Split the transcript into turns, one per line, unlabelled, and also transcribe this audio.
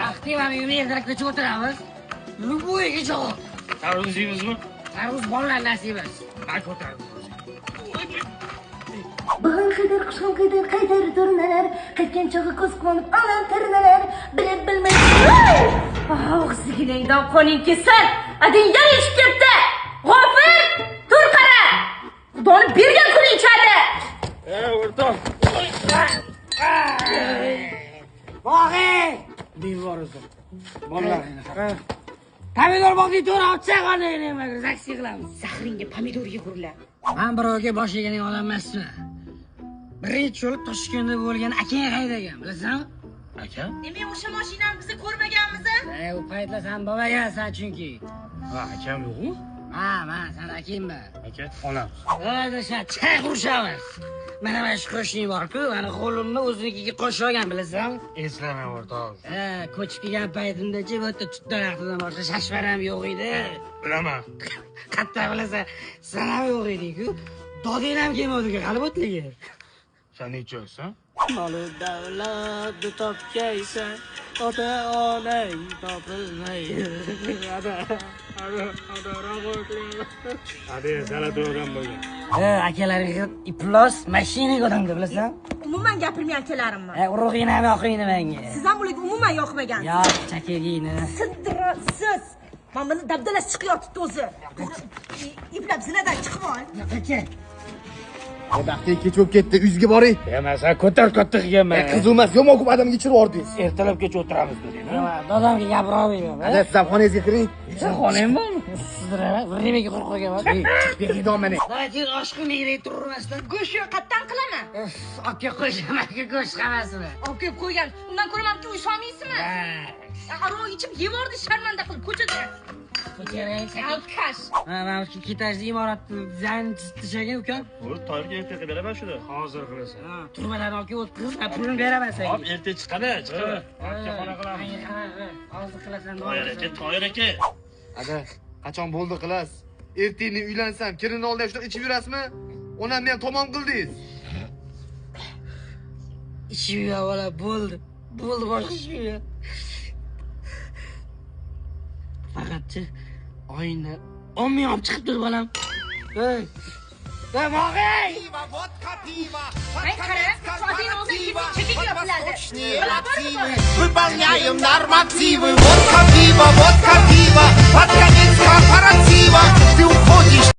Vaqti mana uyimda ertalab ko'chib o'tiramiz. Любой ga javob.
Tarvuz yeymizmi?
Tarvuz bolalar nasibasi.
Man ko'tardim.
Bahor qaytar, qush ham qaytar, qaytar turnalar. Qaytgan chog'i ko'z quvonib onam tirnalar. Bilib bilmay. Og'zingdan qoning kelsin. Ading yana ichib ketdi. G'ofir, tur qara. Xudoni bergan kuni ichadi.
Ey, o'rtoq.
Bog'i!
Bor o'zi. Bolalaringni.
Pomidor bog'ing to'g'ri olib chiq, nima zaksi qilamiz.
Zahringga pomidor yugurla.
Man birovga bosh egan odam emasman. Birinchi yo'li Toshkentda bo'lgan akang haydagan, bilasanmi?
Aka?
Nima, o'sha mashinani biz ko'rmaganmiz?
E, u paytlar san bobogansan chunki.
Ha, akam yo'qmi?
Ha, man san akangman.
Aka, onam.
Hozir chay qurishamiz. Mana shu qo'shning bor-ku, mana qo'limni o'zinikiga qo'shib olgan, bilasanmi?
Eslaman, o'rtoq.
Ha, ko'chib kelgan paytimda-chi bu yerda tut daraxtidan boshqa shashvaram yo'q edi.
Bilaman.
Qatta bilasan, san ham yo'q eding-ku. Doding ham kelmadi hali bo'tligi.
Sen necha yoshsan?
Molu davlatni topgaysan, ota onang topilmay. Ada, ada, ada,
Hadi, zalatoy odam bo'lgan.
Ha, akalaring iflos mashinik odamda, bilasan?
Umuman gapirmang akalarimni.
Ha, urug'ingni ham yoqingni menga.
Siz ham ularga umuman yoqmagansiz.
Yo'q, chakagingni.
Sidrasiz. Mana buni dabdalasi chiqyotibdi o'zi. Iplab zinadan chiqib ol.
Aka.
Baxtiga kech bo'lib ketdi, uyingizga boring.
Emas, ha, ko'tar katta qilganman.
Qiziq emas, yomon ko'p odamga ichirib yubordingiz.
Ertalabgacha o'tiramiz deding.
Dodamga gapira olmayman.
Ada, siz ham xonangizga kiring.
Sen xonang bormi?
Sidrama, nimaga quruq qolganman?
Chiqib keting mana.
Давай tez osh qilmay turmasdan.
Go'sht qatdan qilaman.
Olib kelib qo'yisham, aka, go'sht hammasini.
Olib kelib qo'ygan. Undan ko'ra manimki uy solmaysizmi?
Ha,
Aroq ichib yevordi sharmanda qilib ko'chada.
Ko'chada.
Alkash.
Ha, mana shu ikki etajli imoratni dizayn chizib tashlagan ukam.
Bo'ldi, Toyirga erta qilib beraman shuni.
Hozir qilasan.
Ha, turbalarni olib kelib o'tqiz, pulini beraman senga.
Hop, erta chiqaman, chiqaman.
Xona qilamiz.
Hozir qilasan.
Toyir aka, Toyir aka.
Ada, qachon bo'ldi qilasiz? Ertangni uylansam, kelin oldida shunaqa ichib yurasizmi? Onamni ham tamom qildingiz.
Ichib yur, bola, bo'ldi. Bo'ldi, boshqa ichib yur. Faqatchi oyingni 10 ming olib chiqib tur, bolam. Ey. Ey, Mog'ey!
Ay qara, shu ading og'ziga chekik yopiladi.
Выполняем нормативы. Водка, пиво, водка, пиво. Под конец корпоратива. Ты уходишь.